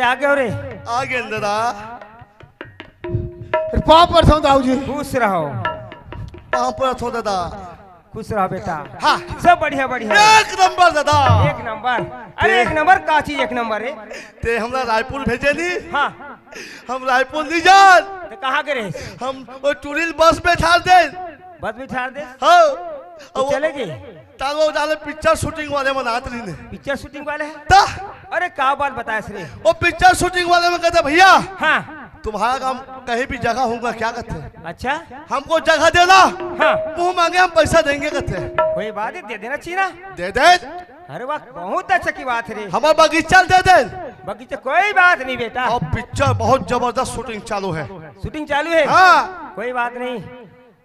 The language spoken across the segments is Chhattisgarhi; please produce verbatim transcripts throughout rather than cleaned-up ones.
आ गयो रे। आ गए दादा। पाँव परत हँव दाऊ जी। खुश रहो। पाँव परत हँव दादा। खुश रहो बेटा। हाँ। सब बढ़िया, बढ़िया। एक नंबर दादा। एक नंबर। अरे ते एक नंबर का चीज एक नंबर है। ते हमला रायपुर भेजे नहीं। हाँ। हम रायपुर नहीं जान। तो कहाँ के रहे? हम वो टूरिल बस में ठार दे। बस में ठार दे? हाँ। तो वो चले गए? तारो डाले पिक्चर शूटिंग वाले मन आत रहिन। पिक्चर शूटिंग वाले हैं? ता? अरे का बात बताएस रे? वो पिक्चर शूटिंग वाले मन कहते, "भैया, हाँ। तुम्हारा काम कहीं भी जगह होगा क्या?" कहते। अच्छा। "हमको जगह देना।" हाँ। "मुंह मांगे हम पैसा देंगे," कहते। कोई बात नहीं, दे देना चाहिए ना। दे दे। अरे वाह, बहुत अच्छा की बात है रे। हमारा बगीचा दे दे। बगीचा, कोई बात नहीं बेटा। अब पिक्चर बहुत जबरदस्त शूटिंग चालू है। शूटिंग चालू है? हाँ। कोई बात नहीं।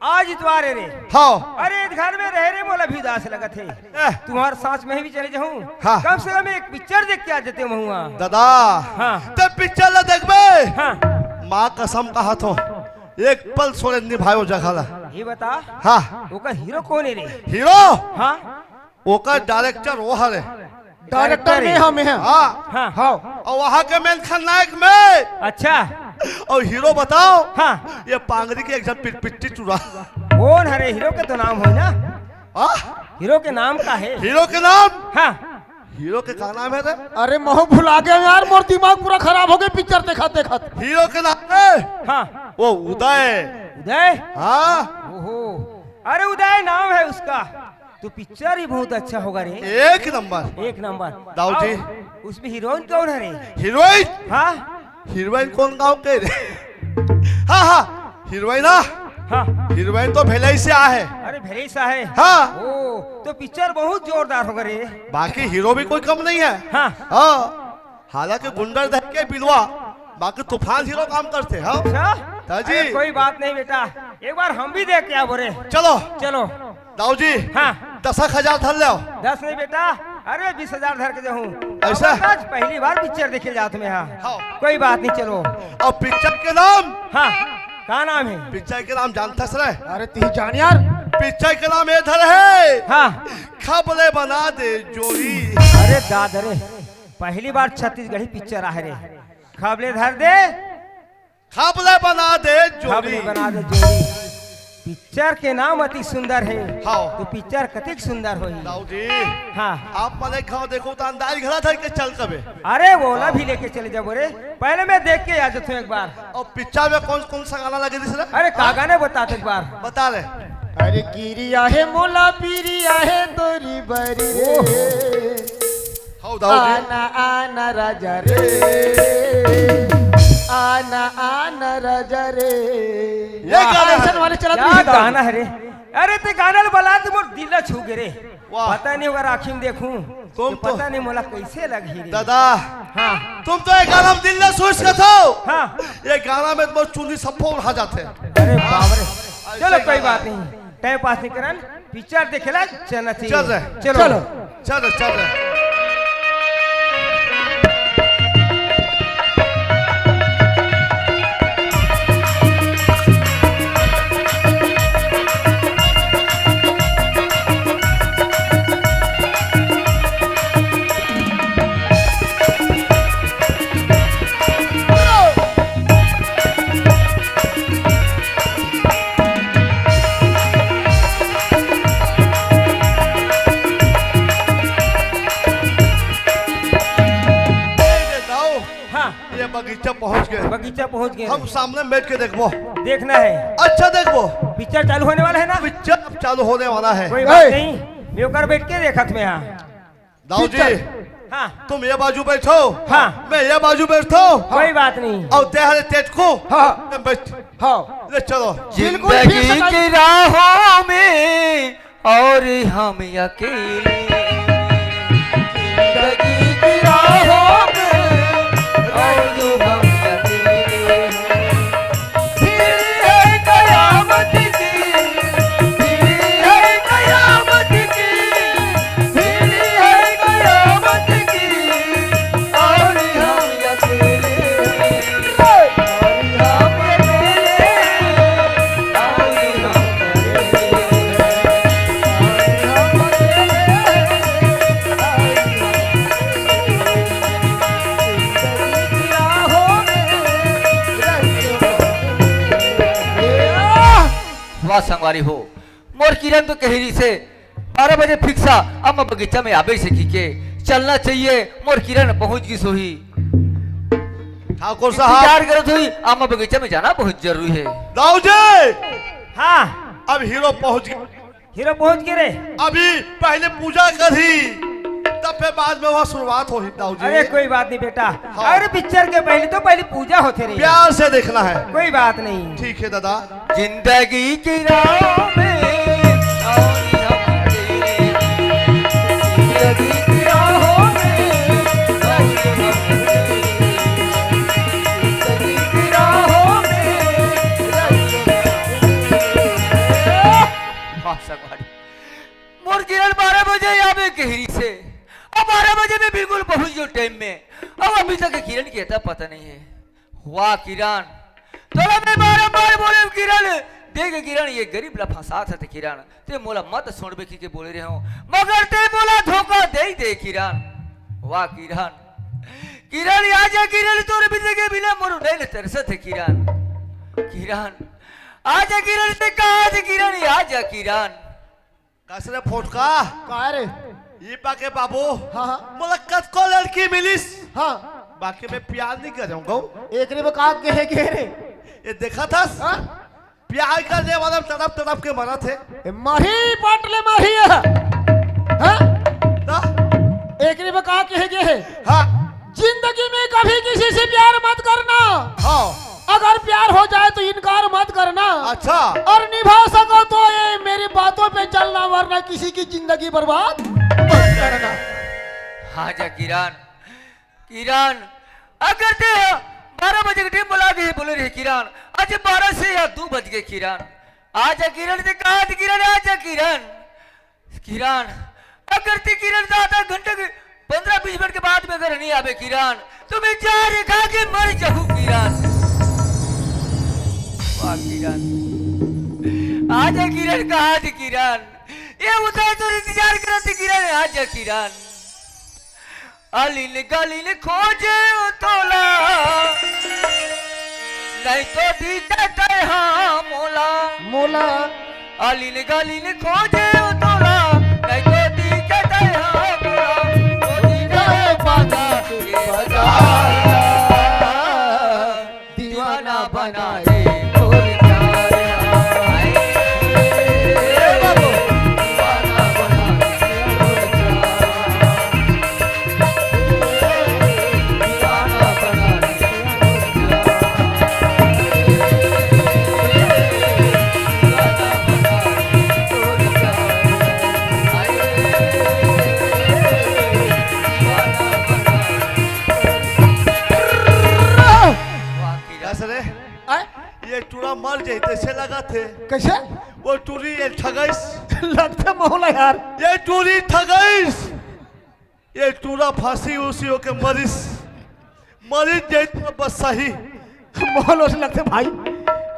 आज इतवार है रे। हाँ। अरे, इस घर में रहे रे, मोला भी उदास लगत है। एह। तुम्हार साथ में भी चले जाऊं। हाँ। कम से कम एक पिक्चर देख के आ जाते महुआ। दादा, हाँ। ते पिक्चर ला देखबे? हाँ। माँ कसम कहत हँव, एक पल सोरे निभायो जगह ला। ये बता, हाँ। ओकर हीरो कौन है रे? हीरो? हाँ। ओकर डायरेक्टर वो हरे। डायरेक्टर में हम हैं। हाँ। हाँ। हाँ। अउ वहाँ के मेन खलनायक में। अच्छा। अउ हीरो बताओ। हाँ। ये पांगरी के एक झन पिट-, पिट्टी टुरा। कौन हरे हीरो के तो नाम होय ना? हाँ? हीरो के नाम का है? हीरो के नाम? हाँ। हीरो के का नाम है रे? अरे महूँ भुला गया यार, मोर दिमाग पूरा खराब हो गया पिक्चर देखत देखत। हीरो के नाम है? हाँ। वो उदय। उदय? हाँ। ओहो। अरे उदय नाम है उसका। तो पिक्चर ही बहुत अच्छा होगा रे। एक नंबर। एक नंबर। दाऊ जी। अउ उसमें हीरोइन कौन है रे? हीरोइन? हाँ। हीरोइन कौन गाँव के रे? हाँ, हाँ, हीरोइन ना? हाँ। हीरोइन तो भिलाई से आ है। अरे भिलाई से है? हाँ। ओ, तो पिक्चर बहुत जोरदार होगा रे। बाकी हीरो भी कोई कम नहीं है। हाँ। हाँ। हालांकि गुंडा धर के बिलवा, बाकी तूफान हीरो काम करते, हाँ? अच्छा? हाँ जी। अरे कोई बात नहीं बेटा, एक बार हम भी देख के आबो रे। चलो। चलो। दाऊ जी, हाँ। दस एक हजार धर लो। दस नहीं बेटा, अरे बीस हजार धर के जाऊँ। ऐसा? अब आज पहली बार पिक्चर देखे जात में, हाँ। हाँ। कोई बात नहीं, चलो। अउ पिक्चर के नाम? हाँ, का नाम है? पिक्चर के नाम जानथस रे? अरे तहीं जान यार। पिक्चर के नाम ये धर है। हाँ। खबले बना दे जोड़ी। अरे दादा रे, पहली बार छत्तीसगढ़ी पिक्चर आहे रे। खबले धर दे। खबले बना दे जोड़ी। खबले बना दे जोड़ी। पिक्चर के नाम अति सुंदर है। हाँ। तो पिक्चर कतिक सुंदर होही। दाऊ जी। हाँ। आप मने खाओ देखो तो अंदाज घला धर के चल तबे। अरे ओला भी लेके चले जाबो रे। पहले मैं देख के आ जाता हूँ एक बार। अउ पिक्चर में कौन कौन सा गाना लगे दिस रे? अरे का गाने बता तो एक बार। बता रे। अरे किरिया हे मोला पिरिया हे तोरी बरी रे। ओहो। हौ दाऊ जी। आना आना राजा रे, आना आना राजा रे। ये वाह, गाना ऐसन है। वाले चलत क्या नहीं गाना है रे? अरे ते गाना ल बला त मोर दिल ला छू गे रे। वाह। पता नहीं ओकर आँखी में देखूं तुम तो तो पता नहीं मोला कैसे लगही रे। दादा, हाँ। तुम तो ये गाना में दिल ला सोच के थो। हाँ। ये गाना में तो मोर चुंदी सब फोड़ आ जाते। अरे बाप रे। ऐसे चलो कोई गाना बात है। नहीं। टाइम पास नहीं करन, पिक्चर देखेला चलना चाहिए। चल रहे। चलो। चलो। चल रहे, चल रहे। ए, ए, दाऊ, हाँ। ये बगीचा पहुंच गए। बगीचा पहुंच गए। हम सामने बैठ के देखबो। देखना है। अच्छा देखबो। पिक्चर चालू होने वाला है ना? पिक्चर अब चालू होने वाला है। कोई बात ए। नहीं, मैं ओकर बैठ के देखत में हाँ। दाऊ जी, पिक्चर। हाँ। तुम ये बाजू बैठो, हाँ। मैं ये बाजू बैठो। कोई बात नहीं। अउ ते हरे टेटको, हाँ। मैं बैठ। हाँ। ले चलो। बिल्कुल ठीक से जिंदगी की राहों में और हम अकेले। जिंदगी की राहों में और हम अकेले। भीड़ है कयामत की, भीड़ है कयामत की, भीड़ है कयामत की, और हम अकेले, और हम अकेले, और हम अकेले, और हम अकेले। वाह संगवारी हो, मोर किरण तो कहि रहिसे बारह बजे fix आ अम्मा बगीचा में आबे से कहिके चलना चाहिए। मोर किरण पहुंच गिस होही। ठाकुर साहब। इंतजार करत होही, अम्मा बगीचा में जाना बहुत जरूरी है। दाऊ जी। हाँ। अब हीरो पहुंच गए। हीरो पहुंच गे रे। अभी पहले पूजा करही, तब फिर बाद में वहाँ शुरुआत होही, दाऊ जी। अरे कोई बात नहीं बेटा। हाँ। अरे पिक्चर के पहले तो पहले पूजा होथे रे। प्यार से देखना है। कोई बात नहीं। ठीक है दादा। जिंदगी की राहों में, जिंदगी की राहों में, जिंदगी की राहों में। वाह, संगवारी। मोर किरण बारह बजे आबे कहि रहिसे। अब बारह बजे में बिल्कुल पहुंच गयो टाइम में। अब अभी तक किरण के अता पता नहीं है। वाह किरण, तोला मैं बारंबार बोले हूँ किरण, देख किरण, ये गरीब ला फंसात हे किरण, ते मोला मत छोड़बे कहिके बोले रहे हो, मगर ते मोला धोखा दे दे किरण। वाह किरण, किरण आजा किरण, तोर बिना के बिना मोर नैन तरसत हे किरण। किरण, आजा किरण, ते कहा थे किरण, आजा किरण। कस रे फोटका? का रे? ई पाके बाबू, हाँ, हाँ। मोला कतको लड़की मिलिस। हाँ। बाकी मैं प्यार नहीं करूँगा। एकरे में का कहे के रे? ये देखा था? हाँ? प्यार करने वाला तड़प तड़प के मरा थे। ए, माही पाटले माही है। हाँ? तो? एकरे में का कहे के है? हाँ। जिंदगी में कभी किसी से प्यार मत करना। हाँ। अगर प्यार हो जाए तो इनकार मत करना। अच्छा। और निभा सको तो ये मेरी बातों पे चलना, वरना किसी की जिंदगी बर्बाद मत करना। हाँ जा किरण, किरण, अगर ते बारह बजे के टाइम बोला गए, बोले रहे किरण, आज बारह से या दो बज गए किरण, आजा किरण, ते कहा थे किरण, आजा किरण। किरण, अगर ते किरण आधा घंटा के, पन्द्रह बीस मिनट के बाद में अगर नहीं आबे किरण, तो मैं जहर खा के मर जाहूँ किरण। वाह किरण, आजा किरण, कहा थे किरण, ये उदय तो इंतजार करत हे किरण, आजा किरण। अलिन गलिन खोजे ओ तोला, नहीं तो दीजा तै हाँ मोला। मोला। अलिन गलिन खोजे ओ तोला, नहीं तो दीजा तै हाँ मोला। ओ दीजा रे पाता के बाजार, दीवाना बनाए मोर प्यार। ए बाबू, दीवाना बनाए मोर प्यार। कस रे? आय? ये टूरा मर जाई तैसे लगथे। कैसे? वो टूरी ये ठगइस। लगथे मोला यार। ये टूरी ठगइस। ये टूरा फांसी उसी होके मरिस। मरिस जाई तो बस सही। मोला से लगथे भाई,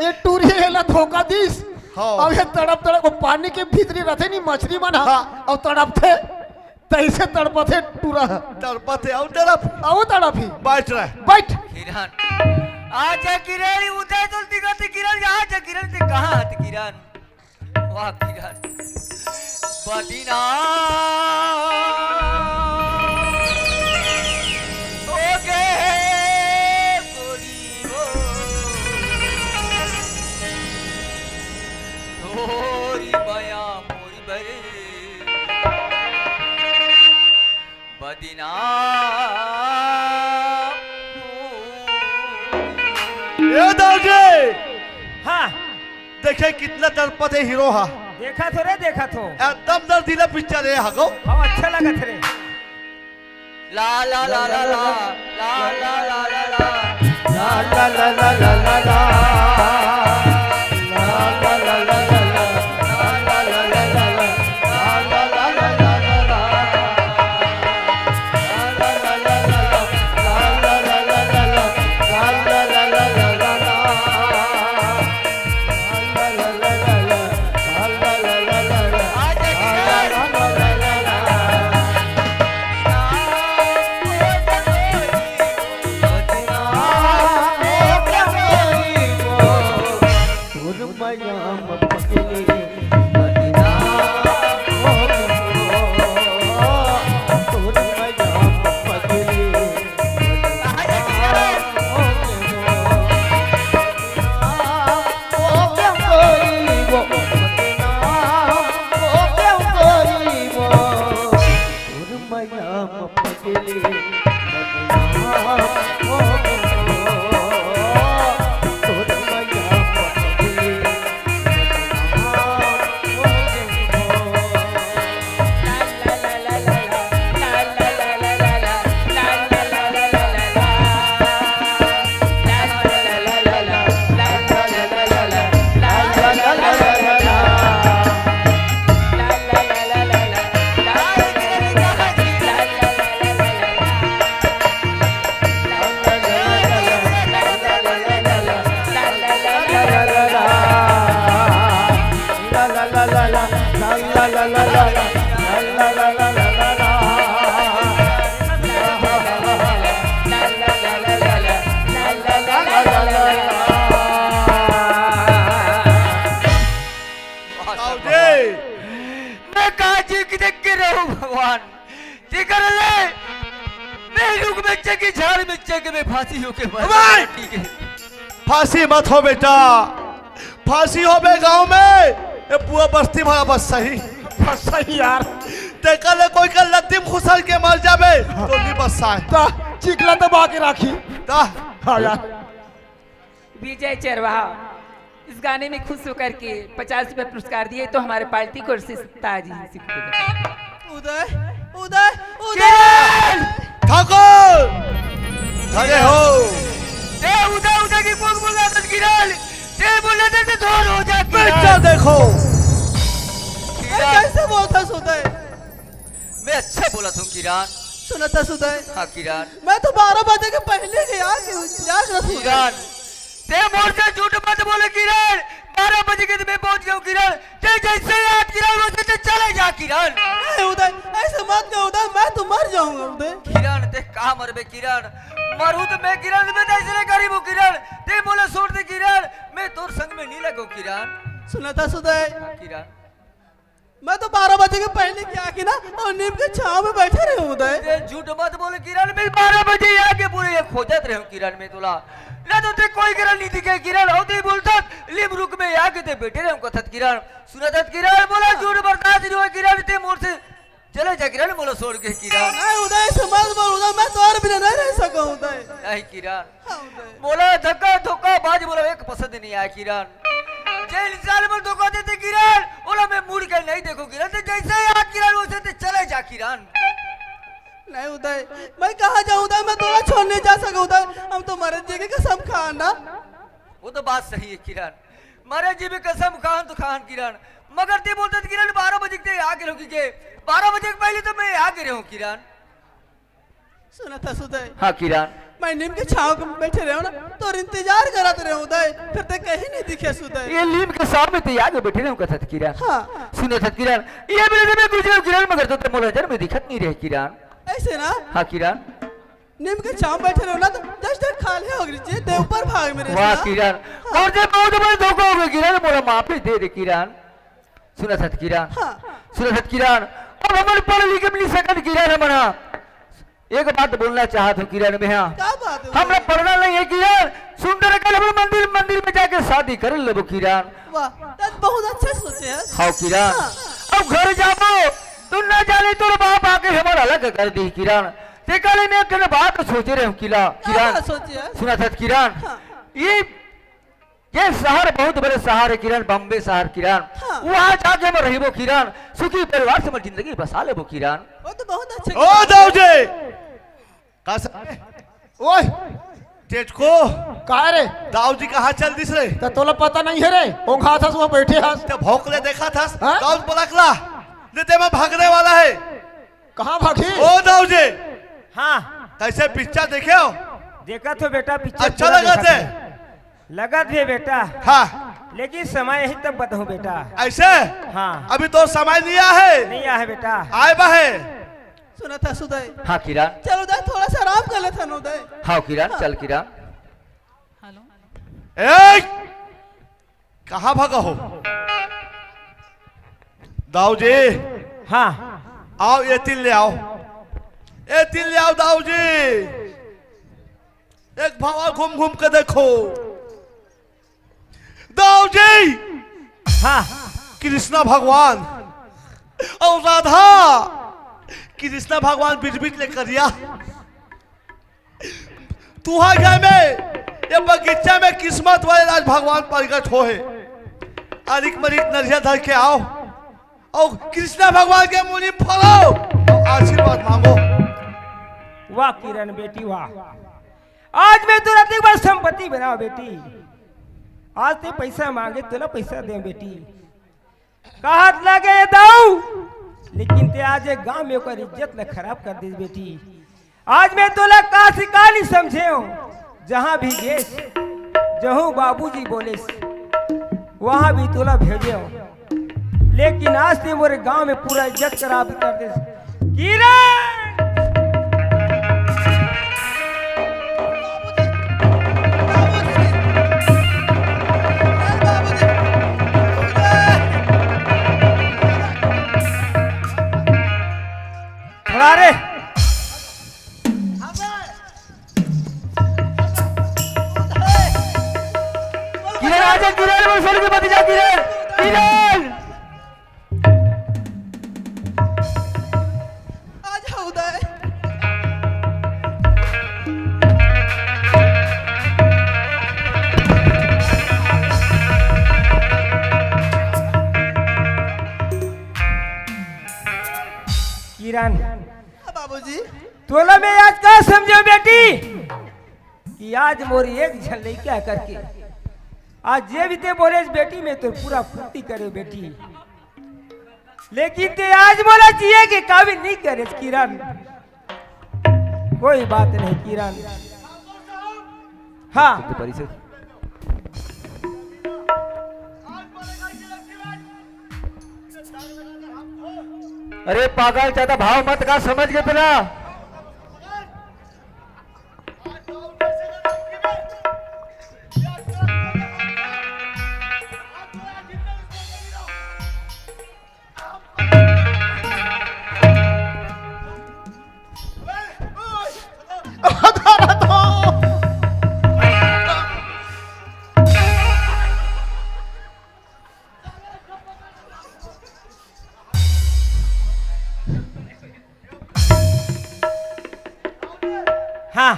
ये टूरी एला धोखा दिस। हाँ। अब ये तड़प तड़प, वो पानी के भीतरी रथे नहीं मछली मन ह, हाँ। अब तड़पथे। तैसे तड़पथे टूरा ह। तड़पथे, अउ तड़प। अउ तड़प ही। बैठ रहे। बैठ। किरण। आजा किरण, उदय तो दिखत हे किरण, आजा किरण, ते कहाँ हत किरण? वाह किरण। बदिना। हो गे गोरी हो। तोरी बया मोरी बरे। बदिना। ए दाऊ जी। हाँ। देखे कितना तड़पत हे हीरो हा। देखा थो रे, देखा थो। एकदम दर्दीला पिक्चर हे हा गो। हाँ, अच्छा लगत रे। ला ला ला ला ला। भगवान, तेकर ले मैं रुख में चढ़ के, झाड़ में चढ़ के मैं फांसी होके मर भाई! जाऊंगा, ठीक है? फांसी मत हो बेटा, फांसी होबे गांव में, ये पूरा बस्ती भरा बस सही। बस सही यार। तेकर ले कोई के लत्ती में खुसर के मर जाबे, तो नहीं बस सही। ता चिकला दबा के राखी। ता। हाँ यार। विजय चरवाहा इस गाने में खुश होकर के पचास रुपए पुरस्कार दिए, तो हमारे पार्टी को और से ताज ही से उदय, उदय, उदय। किरण! ठाकुर! खड़े हो। ए, उदय, उदय की कौन बोल रहा था, किरण? ए, बोल रहे थे, दूर हो जा, किरण। पीछे देखो। ए, किरण। कैसे बोलता है उदय? मैं अच्छा बोला था, किरण। सुनत हस उदय? हाँ, किरण। मैं तो बारह बजे के पहले के आके इंतजार करत हूँ। किरण, ते मोर से झूठ मत बोले, किरण। बारह बजे के तो मैं पहुंच गया हूँ, किरण। ते जैसे ही याद, किरण, वैसे ते चले जा, किरण। नहीं उदय, ऐसे मत कह उदय, मैं तो मर जाऊंगा उदय। किरण, ते कहाँ मरबे, किरण? मरू तो मैं, किरण, मैं तो ऐसे नहीं गरीब हूँ, किरण। ते मोला छोड़ दे, किरण, मैं तोर संग में नहीं लगो, किरण। सुनत हस उदय? हाँ, किरण। मैं तो बारह बजे के पहले के आके ना, और नीम के छांव में बैठे रहे हूँ उदय। ते झूठ मत बोल किरण, मैं बारह बजे आके पूरे ये खोजत रहे हूँ किरण, मैं तोला। ना तो ते कोई किरण नहीं दिखे किरण, हो ते बोलता नीम रुख में आके ते बैठे रहे हूँ कथत किरण। सुनत हस किरण, मोला हाँ। झूठ बर्दाश्त नहीं हुआ किरण, ते मोर से चले जा किरण, मोला छोड़ के किरण। नहीं उदय, ऐसे मत बोल उदय, मैं तोर बिना नहीं रह सकूँ उदय। नहीं किरण। हाँ, उदय। मोला धक्का धोखा बाज मोला एक पसंद नहीं आया किरण। जे इंसान मन धोखा देते किरण, ओला मैं मुड़ के नहीं देखो किरण। ते जैसे ही याद किरण, वैसे ते चले जा किरण। नहीं उदय, मैं कहाँ जाऊँ उदय, मैं तोला छोड़ नहीं जा सका उदय। हम तो मरे जी के कसम खान ना। वो तो बात सही है किरण, मरे जी भी कसम खान तो खान किरण, मगर ते बोलते थे किरण बारह बजे के आगे लोगी के, बारह बजे के पहले तो मैं आगे रहूँ किरण। सुनत हस उदय? हाँ किरण। मैं नीम के छांव में बैठे रहे हूँ ना, तोर इंतजार करत रहे हूँ उदय, फिर ते कहीं नहीं दिखे उदय। ये नीम के छांव में ते आगे बैठे रहे हूँ कथत किरण। हाँ। सुनत हस किरण, ये मेरे में गुजरे किरण, मगर तो ते मोला नजर में दिखत नहीं रहे किरण। ऐसे ना? हाँ किरण। नीम के छांव बैठे रहे हूँ ना, तो दस डंड खाले हो गई जे, ते ऊपर भाग मेरे वाह ना। किरण, हाँ। और जे बहुत बड़े धोखा हो गए किरण, मोला माफी दे दे किरण। सुनत हस किरण। हाँ। सुनत हस किरण, अब हमन पढ़ लिख नहीं सकत किरण, हमन हा। एक बात बोलना चाहत हूँ किरण, मैं हा। का बात है? हमरा पढ़ना नहीं है किरण, सुंदर कल हमन मंदिर, मंदिर में जाके शादी कर लेबो किरण। वाह, तब बहुत अच्छा सोचे है। हाँ किरण, हाँ। अब घर जाबो तो ना जाने तोर बाप आके हमर अलग कर दी किरण। ते काले मैं एक ठन बात सोचे रहे हूँ किला-, का किरण। बात सोचे है? सुनत हस किरण, हाँ। ये ये शहर बहुत बड़े शहर है किरण, बॉम्बे शहर किरण। हाँ। वहाँ जाके हम रहिबो किरण, सुखी परिवार से हम जिंदगी बसा लेबो किरण। वो तो बहुत अच्छे ओ दाऊ जी, का स-, ओए, टेटको, का रे? दाऊ जी कहाँ चल दिस रे? त तोला पता नहीं है रे, ओंघात हस, वहाँ बैठे हस। त भौंक ले देखत हस, हाँ? दाऊ जी बलकला, नहीं ते मैं भागने वाला है। कहाँ भागी? ओ दाऊ जी। हाँ। कैसे पिक्चर देखे हो? देखत हो बेटा, पिक्चर अच्छा पूरा लगत देखत है? हो। लगत है बेटा। हाँ। लेकिन समय यही तब बताऊँ बेटा। ऐसे? हाँ। अभी तो समय नहीं आया है। नहीं आया है बेटा। आए बा है। सुनत हस उदय? हाँ किरण। चल उदय, थोड़ा सा आराम कर लेथन उदय। हाँ किरण, हाँ। चल किरण। हेलो। ए! कहाँ भागा हो? दाऊ जी। हाँ। आओ, ये तिल ले आओ। ये तिल ले आओ, दाऊ जी। एक भावा घूम घूम के देखो। दाऊ जी। हाँ। कृष्णा भगवान और राधा, कृष्णा भगवान बिटबिट ले करिया। तुहार घर में, ये बगीचा में किस्मत वाले आज भगवान प्रगट हो है। अरिक मरिक नरिया धर के आओ और कृष्णा भगवान के मुड़ी फलो और आशीर्वाद मांगो। वाह किरण बेटी वाह, आज मैं तोला एक बार संपत्ति बनाओ बेटी। आज ते पैसा मांगे, तोला पैसा दे बेटी। कहत लगे दाऊ, लेकिन ते आज एक गांव में ओकर इज्जत ल खराब कर दिस बेटी। आज मैं तोला का सिकानी समझे हो, जहां भी गेस, जहूं बाबूजी बोलेस, वहां भी तोला भेजे हो। लेकिन आज ते मोरे गांव में पूरा इज्जत खराब कर दिस। किरण! किरण, मोर सोन के भतीजा किरण, किरण। आ जा उदय। किरण, हाँ बाबूजी। तोला मैं आज का समझांव बेटी, कि आज मोर एक झन लइका करके आज जे भी तें बोलेस बेटी, मैं तोर पूरा पूर्ति करेंव बेटी, लेकिन तें आज मोला जिए के काबिल नइ करेस किरण। कोई बात नहीं किरण। हाँ। अरे पागल, ज्यादा भाव मत खा, समझ गे तेला। हाँ।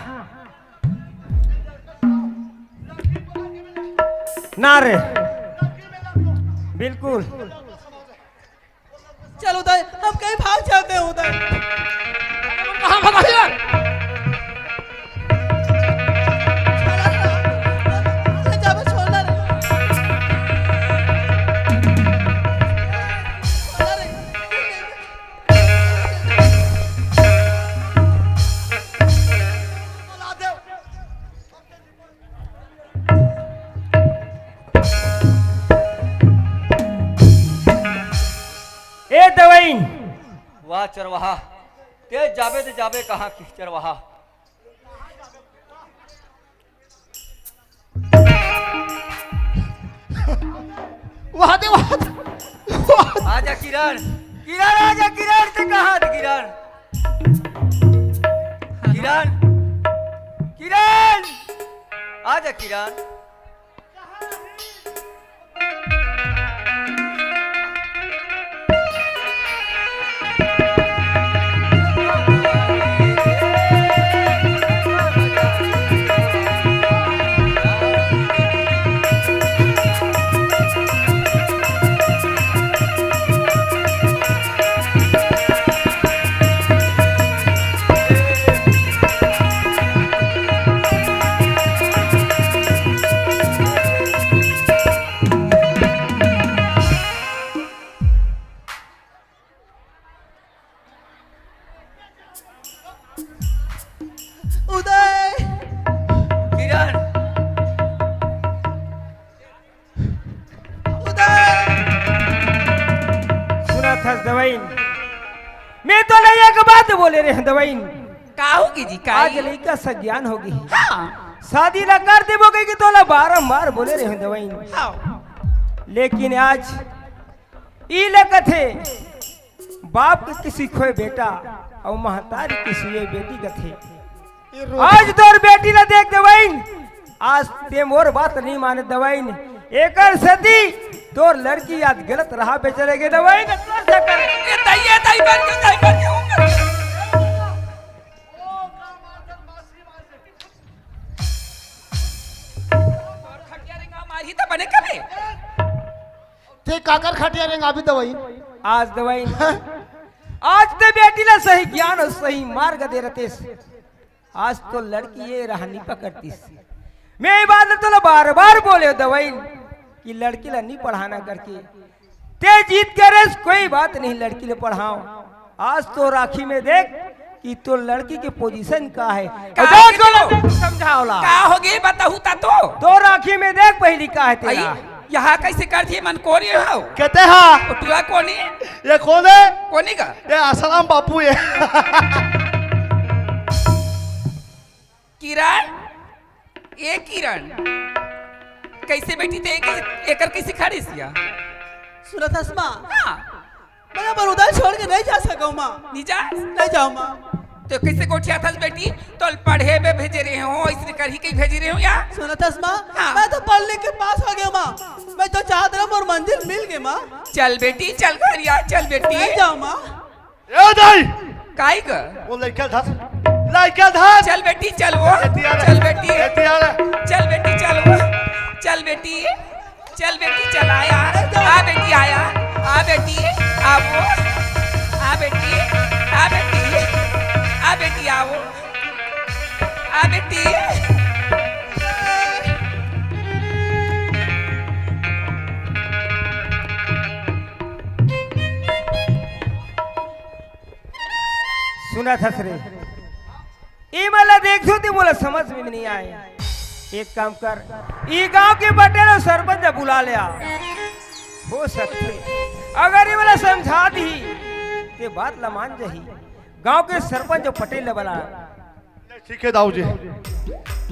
ना रे, बिल्कुल। चल उदय, हम कहीं भाग जाते हैं उदय। कहाँ भागा यार? छोड़ना रे। ले जा, बस छोड़ना रे। छोड़ना रे। ए दवइन। वाह चरवाहा, तें जाबे त जाबे कहाँ कि चरवाहा? वाह दे, वाह दे, वाह। आजा किरण, किरण आजा किरण, तें कहाँ हस किरण? किरण, किरण, आजा किरण। उदय। किरण। उदय। सुनत हस दवइन, मैं तोला एक बात बोले रहेंव दवइन। का होगे जी, का? आज लइका सज्ञान होगे। हाँ। शादी ला कर देबो कहिके तोला बारंबार बोले रहेंव दवइन। हाँ। लेकिन आज ई ला कथे, बाप के किसी खोए बेटा अउ महतारी किसी ये बेटी कथे। आज तोर बेटी ला देख दवइन, आज तें मोर बात नइ माने दवइन, एकर सेती तोर लड़की आज गलत राह पे चले गे दवइन। ए दाई, ए दाई, बन के, दाई, बन के, हूँ। खटिया रेंगा मारही त बने कबे। तें काकर खटिया रेंगाबे दवइन? आज दवइन। आज तें बेटी ला सही ज्ञान अउ सही मार्ग दे रहतेस। आज तो लड़की ये राह नइ पकड़तिस। मैं ये बात ला तोला बार-बार बोले दवइन कि लड़की ला नइ पढ़ाना करके। तें जिद करेस, कोई बात नहीं, लड़की ला पढ़ांव। आज तोर आँखी में देख कि तोर लड़की के position का हे। का अउ देख होगे तोला तेला? समझावला। का होगे, बताहू त तो। तोर आँखी में देख पहिली का हे तेला। अई, यहाँ कइसे करथे मन कोन ए हव? कते हा? ओ टुरा कोन ए? ये कोन ए? कोन ए गा? ये आसाराम बापू ए। किरण, ए किरण, कइसे बेटी तें एकर, एकर कइसे खड़े सिया? सुनत हस माँ? हाँ। मैं अपन उदय छोड़ के नइ जा सकंव माँ। नइ जा? नइ जांव माँ। तो कइसे गोठियाथस बेटी? तोला पढ़े बर भेजे रहे हों, अइसने करही कहि भेजे रहे हों या? सुनथस माँ, हाँ। मैं तो पढ़ लिख के पास हो गेंव माँ। मैं तो चाहत रहेंव मोर मंजिल मिल गे माँ। चल बेटी, चल घर या, चल बेटी। नहीं जाओ माँ। ए दाई! काई ग? वो लइका धर। लइका धर। चल बेटी, चल वो। एती आ रे। चल बेटी। एती आ रे। चल बेटी, चल वो। चल बेटी। चल बेटी, चल आया। आ बेटी, आया। आ बेटी, आ वो। आ बेटी, आ बेटी। आ बेटी, आ वो। आ बेटी। सुनथस रे, ए मन ला देखथों त मोला समझ में नहीं आए। एक काम कर, ए गांव के पटेल अउ सरपंच ला बुला ले आ। हो सकथे, अगर ए मन ला समझा दिही, त बात ला मान जाही। गांव के सरपंच अउ पटेल ला बुला। ठीक हे दाऊ जी,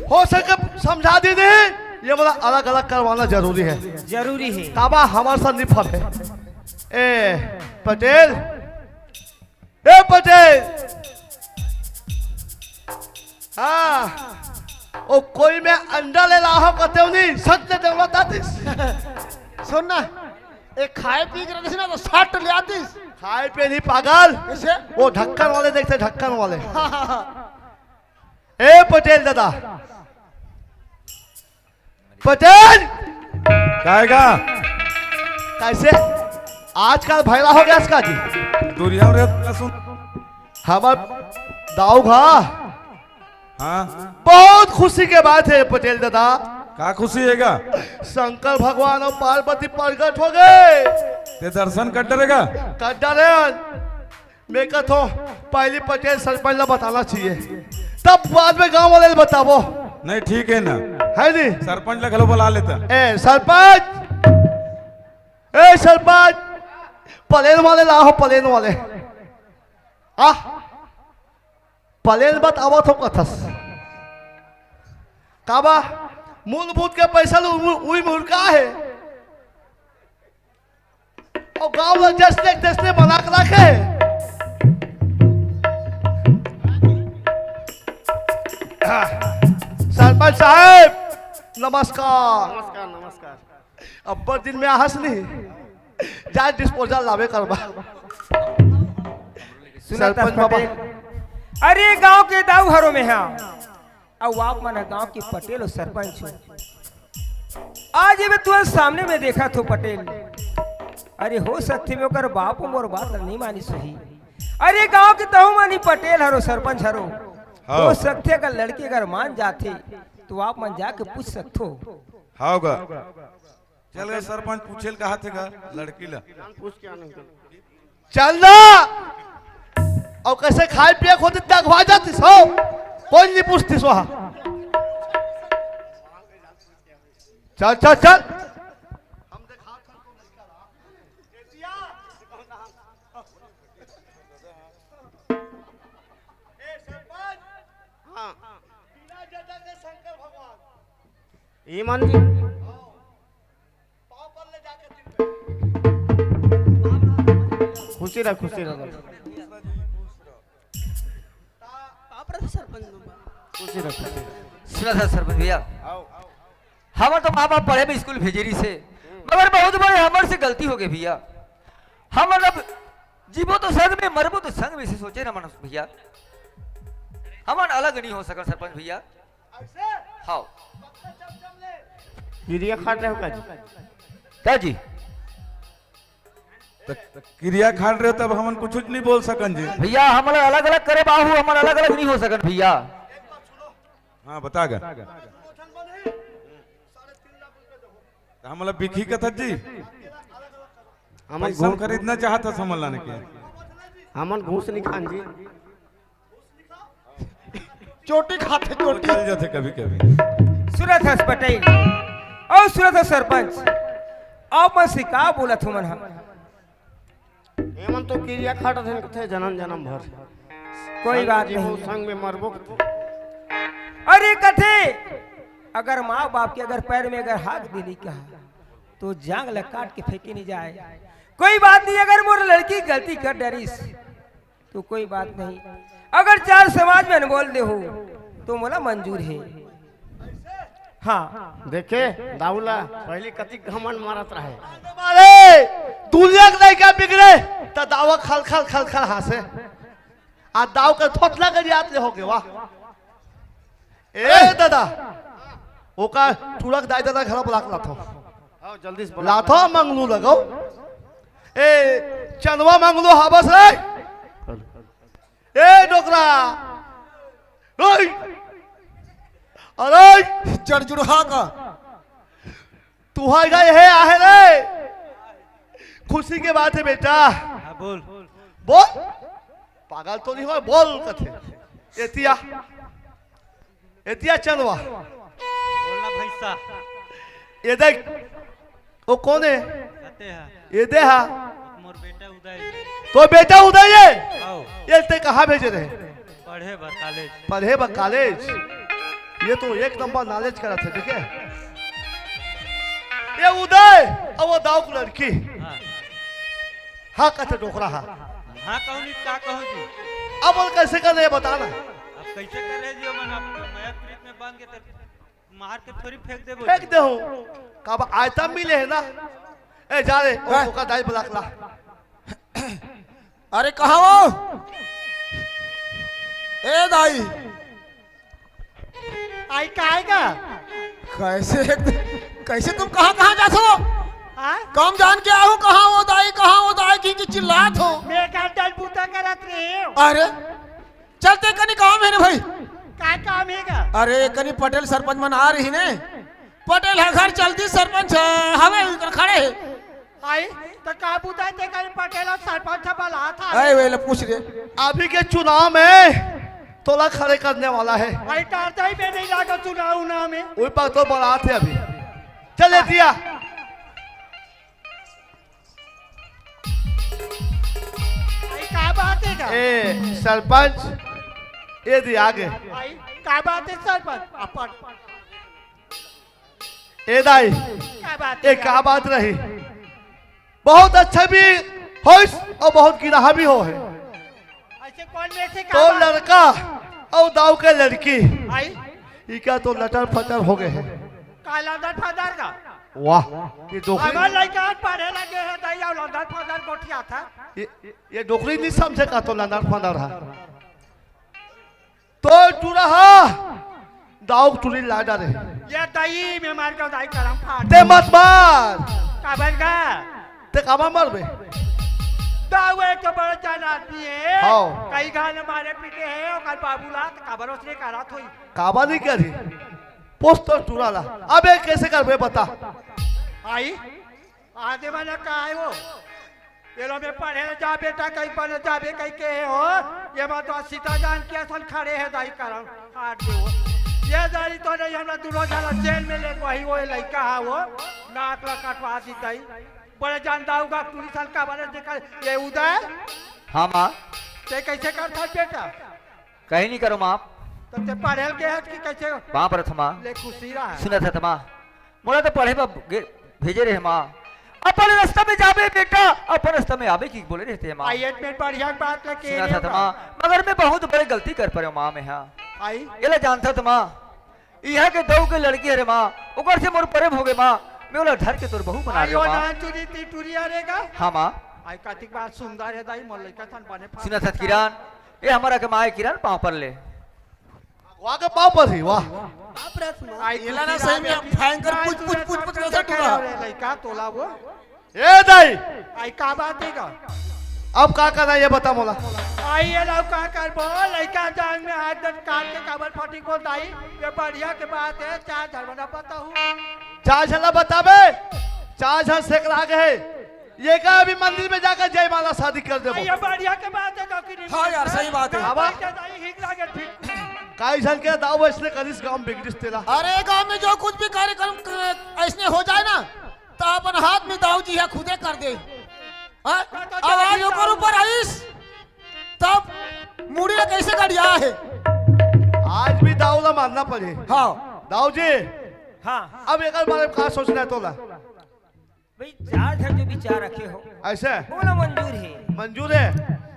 हो सके समझा दीही, ए मन ला अलग-अलग करवाना जरूरी हे। जरूरी हे। काबर हमर साथ नहीं फरे। ए पटेल, ए पटेल, हाँ, ओ कोई में अंडा ले लाहूं कतेव नहीं, सच ले देवला तातीस। सुन ना, ए खाए पी के रहिस ना त सट ले आतीस। खाए पे नहीं पागल, कइसे? ओ ढक्कन वाले देखथे, ढक्कन वाले। ए पटेल दादा, पटेल! काय गा? कइसे आजकल भैरा हो गेस का जी? दुरिहा रे, सुन। हमर दाऊ घा। हाँ। बहुत खुशी के बात हे पटेल दादा। का खुशी हे गा? शंकर भगवान अउ पार्वती प्रगट हो गे। ते दर्शन कर डरे गा? कर डरेन। मैं कथों, पहली पटेल सरपंच ला बताना चाहिए, तब बाद में गांव वाले ला बताबो। नहीं, ठीक हे ना। हे नहीं? सरपंच ला घलो बुला लेता। ए, सरपंच! ए, सरपंच! प्लेन वाले लाहू, प्लेन वाले। आ? प्लेन बतावत हों कथस। काबर? मूलभूत के पैसा ल उ-, उही मुर्गा हे। अउ गांव ला जइसने तइसने बना के रखे। सरपंच साहब, नमस्कार। नमस्कार, नमस्कार। अब्बड़ दिन में आहस नहीं, जा disposal लाबे करबा। सुनत सरपंच बाबा। पटेल, अरे गांव के दाऊ हरों मैं हा। अउ आप मन ह गांव के पटेल अउ सरपंच हो। आज ये मैं तुमन सामने में देखत हों पटेल। अरे हो सकथे मैं ओकर बाप मोर बात ल नहीं मानिस होही। अरे गांव के तहूं मन ही पटेल हरो, सरपंच हरो। हाँ। हो सकथे अगर लड़की अगर मान जाथे त आप मन जाके पूछ सकथो। हाँ गा। चल गा सरपंच, पूछे ल कहाथे गा लड़की ला। पूछ के आने का। चल ना। अउ कइसे खाए पिए के होतिस त अघवा जातिस हो। कोई नहीं पूछतिस वहाँ। चल, चल, चल। हाँ। ए मान जी। खुशी रह, खुशी रह। खुशी रह, खुशी रह। सुनथस सरपंच भैया, हमर तो माँ बाप पढ़े में स्कूल भेजे रहिस हे, मगर बहुत बड़े हमर से गलती हो गे भैया। हमन अब जीबो तो संग में, मरबो तो संग में, अइसे सोचे ना मन भैया। हमन अलग नहीं हो सकन सरपंच भैया। हाँ। किरिया खात रहे हो का जी? का जी? त किरिया खात रहे हो तब हमन कुछ नहीं बोल सकन जी। भैया, हमन अलग-अलग करे बाबू, हमन अलग-अलग नहीं हो सकन भैया। हाँ, बता गा। त हमला बिखी कथस जी। हमन पैसा घूस खरीदना चाहत हस हमन लाने के। हमन घूस नहीं खान जी। चोटी खाथे, चोटी। चल जाथे कभी-कभी। सुनथस पटेल, अउ सुनथस सरपंच, अउ मन से का बोलत हो मन ह? एमन तो किरिया खाटत हन कथे जनम जनम भर। कोई बात नहीं। संग में मरबो कथे। अरे कथे, अगर माँ बाप के अगर पैर में अगर हाथ दे नहीं कहा, तो जांग ला काट के फेंके नहीं जाए। कोई बात नहीं, अगर मोर लड़की गलती कर डरिस, तो कोई बात नहीं, अगर चार समाज में बोल दे हो तो मोला मंजूर है। हाँ। देखे दाऊ ला, पहली कतिक घमंड मारत रहे। अरे, दुनिया के लइका बिगड़े, त दाऊ खल खल खल खल हाँसे। आ दाऊ के थोथला के याद ले हो गए, वाह। ए दादा, ओका टूरा के दाई ददा घर बुला के लाथो। आओ, जल्दी से बुला। लाथो मंगलू लगो। ए, चंदवा मंगलू हाबस रे। ए, डोकरा। ओए। अरे। जड़जुड़हा का। तुहार घर हे आहे रे। खुशी के बात है बेटा। हाँ, बोल। बोल। पागल तो नहीं हो, बोल कथे। एतिया। एतिया चंदवा। बोलना भैंसा। ये देख, वो कौन है? कहते हैं। ये दे हा। मोर बेटा उदय। तो बेटा उदय है? आओ। ये ते कहाँ भेजे रहे? पढ़े बर कॉलेज। पढ़े बर कॉलेज? ये तो एक नंबर नॉलेज करत है, ठीक है? ये उदय और वो दाऊ की लड़की। हाँ। हाँ, कथे डोकरा हा। हाँ, कहूँ नहीं, का कहूँ जी? अब वो कैसे कर रहे, बता ना। अब कैसे कर रहे जी, मन आपको मया प्रीत में बांध के तेरे मार के थोड़ी फेंक देबो। फेंक दे हो। कब आयता मिले है ना? ए, जा रे, ओ, हाँ। ओका दाई बुला के ला। अरे, कहाँ हो? ए, दाई। आई, काहे का? कैसे, कैसे तुम कहाँ, कहाँ जात हो? हाँ? काम जान के आओ, कहाँ हो दाई, कहाँ हो दाई, की, की चिल्लात हो? मैं का डल बूता करत रहे हो। अरे, चलते कनी काम है रे भाई। का काम है का? अरे, कनी पटेल सरपंच मन आ रही ने। पटेल ह घर चलती सरपंच ह, हवे उनकर खड़े है। आई, तो का बुझाए ते कहीं पटेल और सरपंच बला था? अरे, वे ले पूछ रे। अभी के चुनाव में तोला खड़े करने वाला है। आई, टारता ही में नहीं लागा चुनाव ना में। वही पर तो बला थे अभी। चल, एतिया। आई, का बात है का? ए, सरपंच, ये दे आगे। आई, का बात है सरपंच? अपन। ए दाई, का बात ये है का यार? बात रही? बहुत अच्छा भी होइस और बहुत गिराहा भी हो है। ऐसे कौन में से का तो बात? लड़का और दाऊ के लड़की। आई? इका तो लटर फटर हो गए हैं। का लटर फटर का? वाह, ये डोकरी। हमार लड़का पढ़े लगे है, दाई, और लटर फटर गोठिया था। ये, ये डोकरी नहीं समझे का तो लटर फटर है। तो टूरा हा, दाऊ टूरी ला डारे। ये दाई में मार के दाई करम फाड़। ते मत मार। काबर का? ते काबर मारबे? दाऊ एक तो बड़ा जान आदमी है। हाँ। कई गाने मारे पीटे हैं, ओकर बाबू ला, तो काबर उसने करा थोई। काबर नहीं करी? पोस्ट तो टूरा ला। अबे कैसे करबे बता? आई? आदे मने का है वो? ये लो में पढ़े जा बेटा, कहीं बन जाबे कहीं के हो। ये बात तो सीता जान के असन खड़े है दाई करम। हाथ दे वो। ये दारी तो नहीं, हमरा दोनों जना जेल में ले वही वो लड़का है वो। नाक ला कटवा दी दाई। बड़े जान दाऊ का पूरी साल का बने देखा। ये उदय। हाँ माँ। ते कैसे करता बेटा? कहीं नहीं करो माँ। तो ते पढ़े के है कि कैसे? वहाँ पर था माँ। ले खुशी रहा। सुना था माँ। मोला तो पढ़े बर गे-, भेजे रहे माँ। अपन रास्ता में जाबे बेटा, अपन रास्ता में आबे की बोले रहते हैं माँ। आई एट में बढ़िया बात लेके सुना था माँ, मगर मैं बहुत बड़े गलती कर पड़े माँ मैं, हाँ। आई? ये ला जानता था माँ, यहाँ के दऊ के लड़की हरे माँ, ओकर से मोर प्रेम हो गए माँ, मैं ओला धर के तोर बहू बना आई लियो वो माँ। ना चुरी ती टुरी अरे का? हाँ माँ। आई कातिक बात सुंदर है दाई, मोर लइका थन बने फाड़ सुना था किरण, ये हमारा के माँ है किरण, पाँव पर ले। वाह के पाँव पर ही, वाह। बाप रे, सुना। आई एला ना खुशी सही में रात भयंकर आई पुच, पुच, सुना पुच, पुच था कैसे टूरा। अरे लइका तोला वो। ए दाई। आई का बात है का? अब का करना ये बता मोला। आई ये लाओ का करबो, लइका जान में हाथ दन काट के काबर फटी को दाई, ये बढ़िया के बात है, चार झन बना बताहूँ। चार झन ला बताबे, चार झन सेकरा के है, ये का अभी मंदिर में जाकर जयमाला शादी कर देबो। आई ये बढ़िया के बात है का कि नहीं? हाँ यार, सही बात है। बाबा। बढ़िया दाई हिंग लागे ठीक। काई झन के दाऊ इसने करिस गांव बिगड़िस तेला। अरे गांव में जो कुछ भी कार्यक्रम क-, ऐसने हो जाए ना, तो अपन हाथ में दाऊ जी हा खुदे कर दे। हाँ? आवाज ओकर ऊपर आइस, तब मुड़ी ला कैसे गड़िया है? आज भी दाऊ ला मारना पड़े। हाँ। दाऊ जी, हाँ। अब एकर बारे में का सोचना है तोला? भाई, चार झन जो विचार रखे हो, ऐसे? बोला मंजूर है। मंजूर है?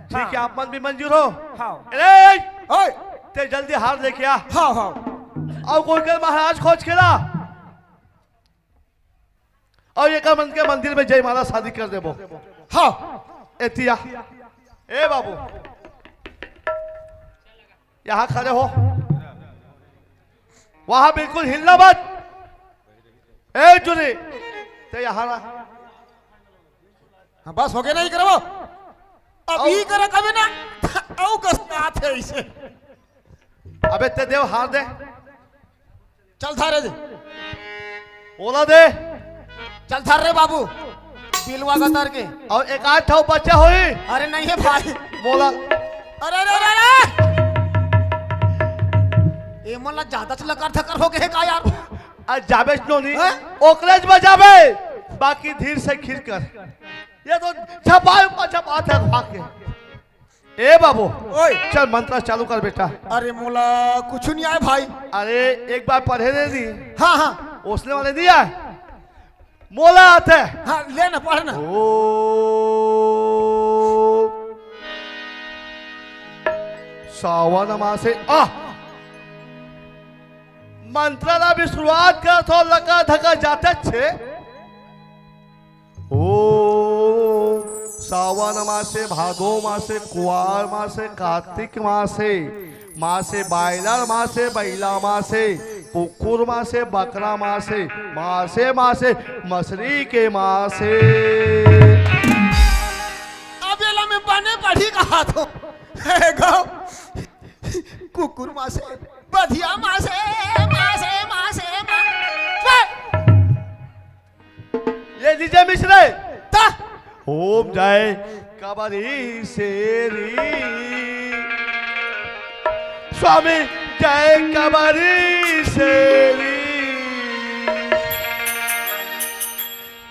ठीक हे, आप मन भी मंजूर हो? हाँ। अरे, ओए! ते जल्दी हार लेके आ। हाँ, हाँ। अउ कोई कर महाराज खोज के ला। अउ एकर मन के मंदिर में जयमाला शादी कर देबो। हाँ। एती आ। ए बाबू, यहाँ खड़े हो, वहाँ बिल्कुल हिलना मत। ए चुरी, ते यहाँ रह। हाँ, बस हो गया, नहीं करबो। अब अउ ई करे कभी ना, अउ कस आथे इसे। अबे ते देव हार दे। चल थारे दे। ओला दे। चल थारे रे बाबू। बिलवा का तर के। अउ एक आध ठो बच्चा होई। अरे नहीं हे भाई। मोला। अरे, अरे, अरे, अरे। ए मन ला ज्यादा च लकर थकर हो गए हे का यार? आज जाबे च नो नहीं। हैं? ओकरे च बजाबे। बाकी धीर से खीर कर। ये तो छपाए ऊपर छपात हे भाग के। ए बाबू, ओए। चल मंत्र चालू कर बेटा। अरे मोला कुछ नहीं आए भाई। अरे एक बार पढ़े दे दी। हाँ, हाँ। ओसने वाले नहीं आए। मोला आथे। हाँ, ले ना, पढ़ ना। ओ सावन मासे, आ, मंत्र ला भी शुरुआत कर थो, लका धका जाते छे। ओ सावन मासे, भादो मासे, कुआर मासे, कार्तिक मासे, मासे बायलर मासे, बइला मासे, कुकुर मासे, बकरा मासे, मासे, मासे, मछरी के मासे। अब एला मैं बने पढ़ी कहा थो। हे गो, कुकुर मासे, बधिया मासे, मासे, मासे, मासे। ये लीजिए मिश्रे। ता। ओम जय कबरी शेरी। स्वामी जय कबरी शेरी।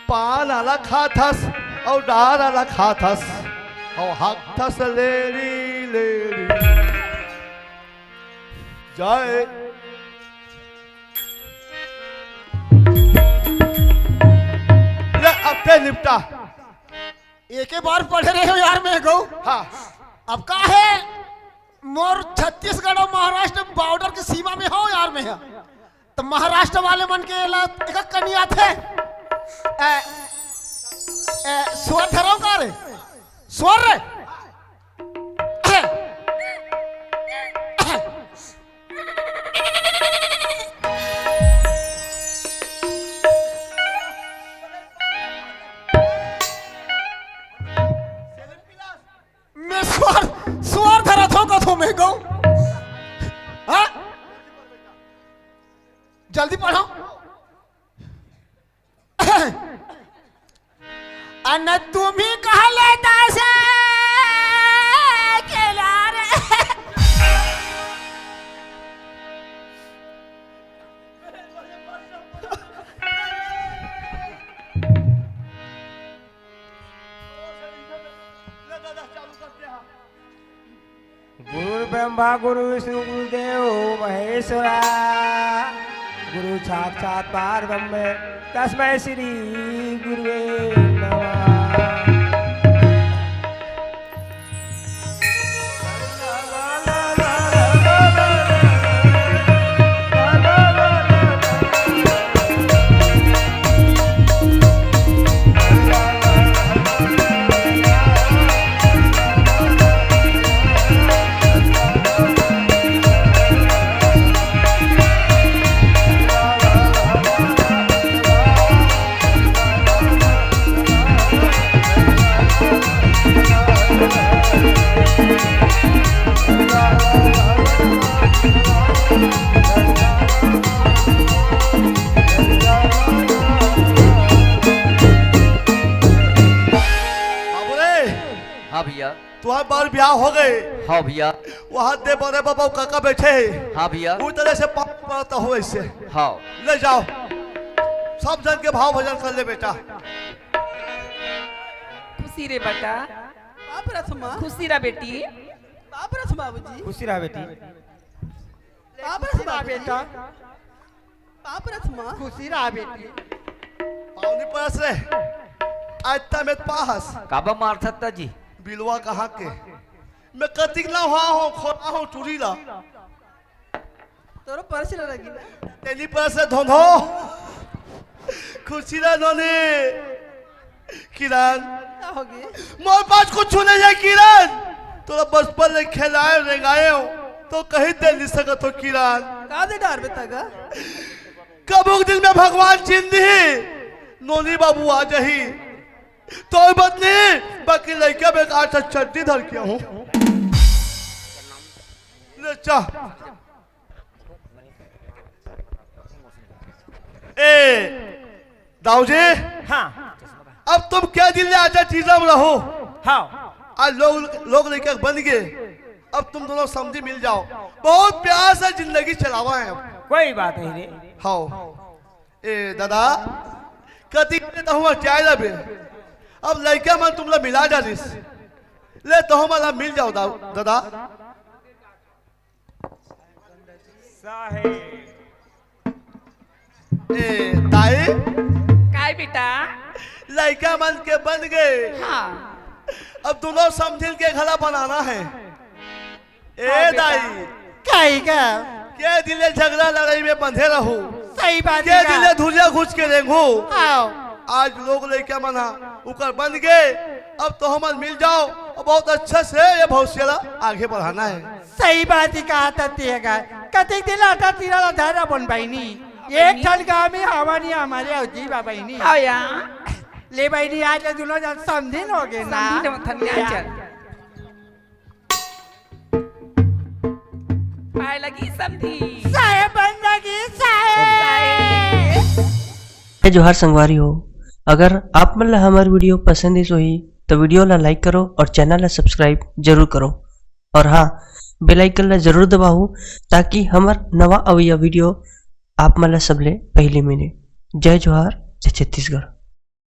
पान आला खाथस अउ डार आला खाथस अउ हाकथस लेरी लेरी। जय। ले, अब ते निपटा। एके बार पढ़े रहे हो यार मैं गो। हाँ। अब का हे, मोर छत्तीसगढ़ अउ महाराष्ट्र border के सीमा में हो यार मैं। त महाराष्ट्र वाले मन के ला एक कनी आथे। ए, ए, स्वर धरव का रे? स्वर रे? मैं स्वर, स्वर धरत हों कथों मैं गो। हाँ? जल्दी पढ़व। अन तुम्ही कहले तसे केला रे। गुरु ब्रह्मा गुरु विष्णु गुरुदेव महेश्वरा, गुरु साक्षात पार ब्रह्म तस्मै श्री गुरुवे नमः। बाबू रे, हाँ भैया। तुहार बार ब्याह हो गए। हाँ भैया। वहाँ दे बड़े बाबा काका बैठे हैं। हाँ भैया। उस तरह से पाँव पड़ता हो ऐसे। हाँ। ले जाओ, सब जन के भाव भजन कर ले बेटा। खुशी रे बेटा। बाप रथ माँ। खुशी रह बेटी। बाप रथ बाबूजी। खुशी रह बेटी। बाप रथ माँ बेटा। बाप रथ माँ। खुशी रह बेटी। पावनी परस रे। आज तमेत पाहस। काबा मारथत जी? बिलवा कहाँ के? मैं कतिक ना हुआ हूँ, खोला हूँ टूरी ला। तोरो पर्स ला लगी ना? तेली पर्स से धोंधो। खुशी ला धोनी। किरण। का होगे? मोर पास कुछ नहीं है किरण। तोला बचपन ले खेलाए रेंगाए हो, तो कहीं दे नहीं सकत हो किरण। का दे डार बेटा गा? कभू दिन में भगवान चिन्ह दी, नोनी बाबू आ जाही। तोर बदनी, बाकी लइका बेकार से चड्डी धर के हूँ। ले चा। ए, दाऊ जी। हाँ। अब तुम क्या दिन ले आजा चीजा में रहो। हाँ। आज लोग, लोग लइका बन गए। अब तुम दोनों समधी मिल जाओ, बहुत प्यार से जिंदगी चलावा है अब। कोई बात नहीं रे। हाँ। ए दादा, कति के तहु अटियाए रबे। अब लइका मन तुमला मिला डालिस। ले तहु मन ला मिल जाओ दा-, दादा। साहेब। ए दाई। काय बेटा? लइका मन के बन गए। हाँ। अब दोनों समधिन के घला बनाना है। ए हाँ बेटा। दाई। काई का? के दिले झगड़ा लड़ाई में बंधे रहू। सही बात के है। दिले धुरिया घुस के रेंगू। आओ। आज लोग लइका मन हा उकर बन गए। अब तो हमन मिल जाओ और बहुत अच्छा से ये भविष्य ला आगे बढ़ाना है। सही बात ही कहा था तेगा। कतिक दिन आटा तीरा ला धरा बन बहिनी। एक ठन गाँव में हवा नहीं हमारे अवधी बा बहिनी। आओ या। ले बहिनी आज ले दोनों जन समधिन हो गए ना। समधिन हो, धनिया चल। पाए लगी समधी। साहेब बन लगी साहेब। जय जोहार संगवारी हो, अगर आप मन ला हमर video पसंद आइस होही, तो video ला like करो और channel ला subscribe जरूर करो। और हाँ, bell icon ला जरूर दबाओ, ताकि हमर नवा अवइया video आप मन ला सबले पहले मिले। जय जोहार, जय छत्तीसगढ़।